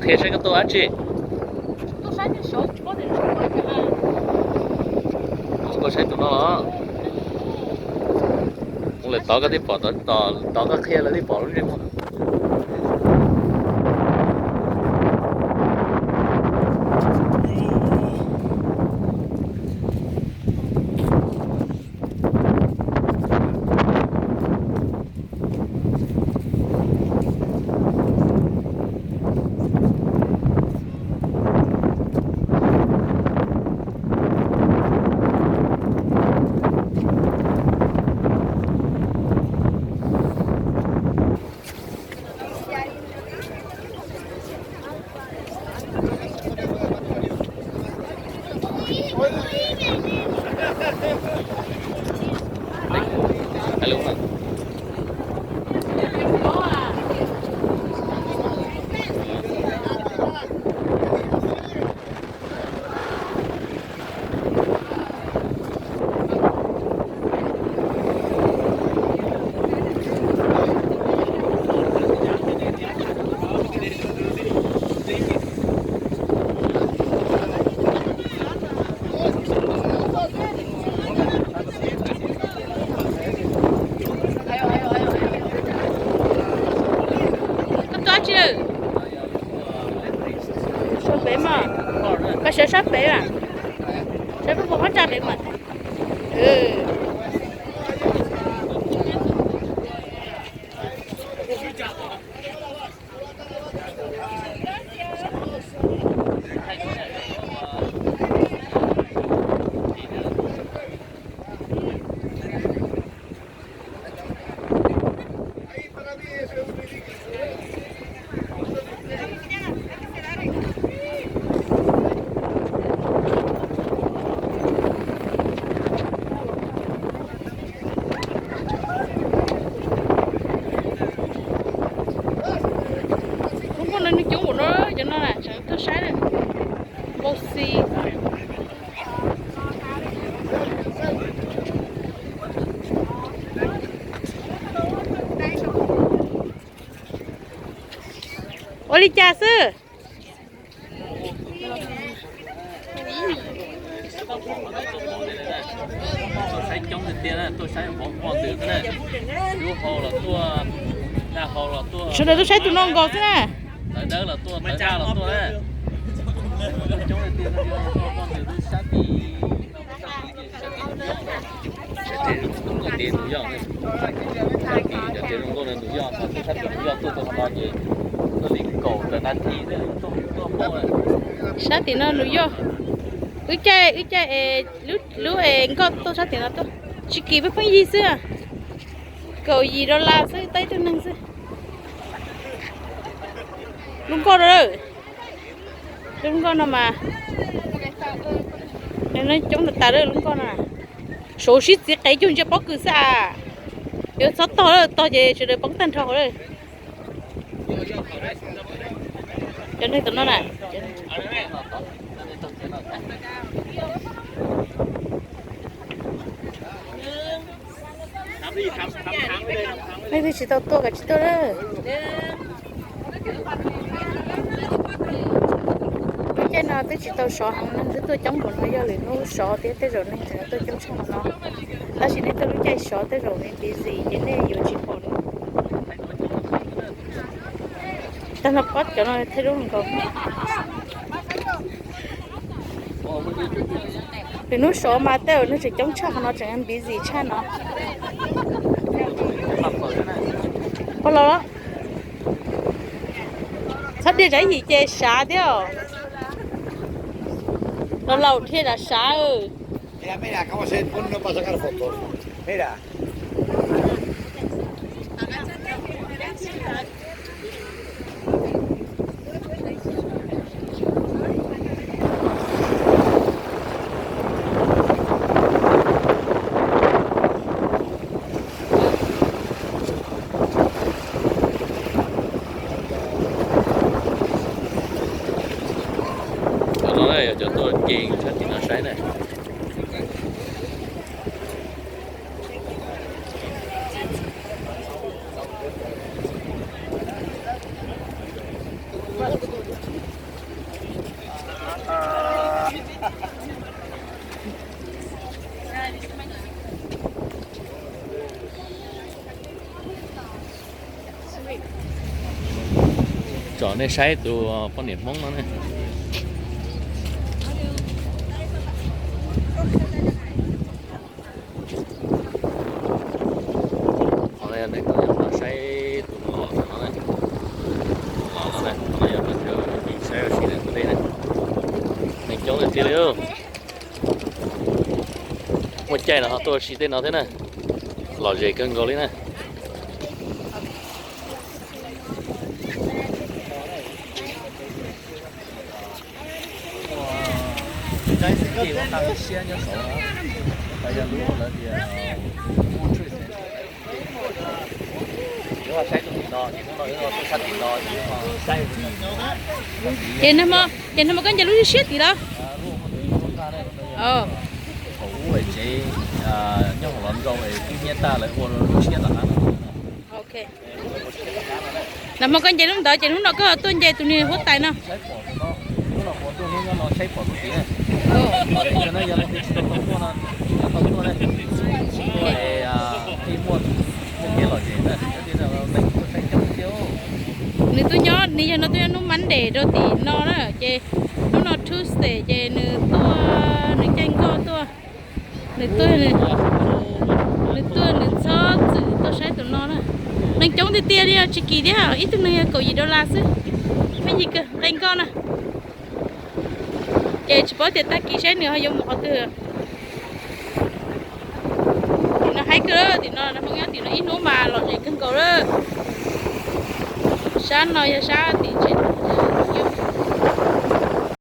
Qhia saib koj tuaj dab tsi? Koj saib tus no los? Ua li tod koj twb pom, tod koj qhia lawv twb pom lub ntsej muag. Koj tuaj dab tsi lawm? Sab pem mas, koj sawv sab pem mas, sawv pem pem qhov ntsa pem mas. Lub nkoj no nws coob npaum no, cov no tseem tuaj saib npau xi. Ua li cas xwb? Tuaj saib coob tiag tiag na, tuaj saib pov pob ntws xwb na. Lub hau los tuaj, daj hau los tuaj. Sawv daws tuaj saib tus no nkaus xwb na. Tawv dawb los tuaj, tawv daj los tuaj na. Coob tiag tiag, pob ntws twb sab tim Cov tsev zoo nkauj no Ntug Yoj, cov tsev zoo nkauj no Ntug Yoj, tuaj sab tim Ntug Yoj tuaj tau qhov no ces tuaj li kaum tawm nas this tuaj pom. Sab tim no Ntug Yoj, wb caij, wb caij es lub es nkoj tuaj sab tim no tuaj, tsis kim pheej pheej yig xwb. Kaum yim dollar xwb, tau ib tug neeg xwb. Lub nkoj no, lub nkoj no mas coob tag tag lub nkoj no. Saum sib txiv qev cuag ntsia pob kws xwb as. Yuav txhob tog lawm, tog ces sawv daws poob tag nrho lawm. Cov neeg tom no na. Leej twg tsis tau tuaj kav tsij tuaj lawm. Lub caij no twb tsis tau sov heev, neeg twb tuaj coob npaum no yog lwm hnub sov thiab tej zaum neeg tseem tuaj coob tshaj qhov no. Tab sis nej tuaj lub caij sov tej zaum busy ces nej yuav tsis pom. Tag no pob cov no thiaj zoo nkaus. Lwm hnub sov mas tej zaum neeg tseem coob tshaj qhov no, tseem busy tshaj no. Ua los, txhob dhia tsam ib yim ces sav thiab. Los laus dhia tsam sav. Mira, mira, cómo se pone uno para sacar fotos. Mira. Cov no yog cov tuaj nce sab tim no saib na. Tsom nej saib tus poj niam Hmoob no ne. Qhov no yog neeg tuaj nyob no saib tus no los no ne. Los no ne, qhov no yog peb saib ua si tus dej ne. Neeg coob tiag tiag li. Muaj caij los ho tuaj ua si tej no thiab na. Lom zem kawg nkaus li na. Ces nag hmo, ces nag hmo koj nce lub siab tim los? Nag hmo koj nce lub ntawd ces hnub no koj tuaj nce tus niag huab tais no. Nws tuaj nyob, nws yog no tuaj nyob hnub Monday rau tim no na, ces hnub no Tuesday ces nws tuaj, nws caij nkoj tuaj, nws tuaj, nws tuaj nws txhob txwm tuaj saib tus no na. Neeg coob tiag tiag li, tsis kim thiab, ib tug neeg yog kaum yim dollar xwb. Pheej yig kawg, nqe nkoj na. Ces tsis paub tias tag kis saib nws ho yuav mus qhov twg. Tim no haib kawg, tim no Hmoob nyob tim no ib hnub mas lom zem kawg nkaus lawm. Sab no yog sab tim tsev.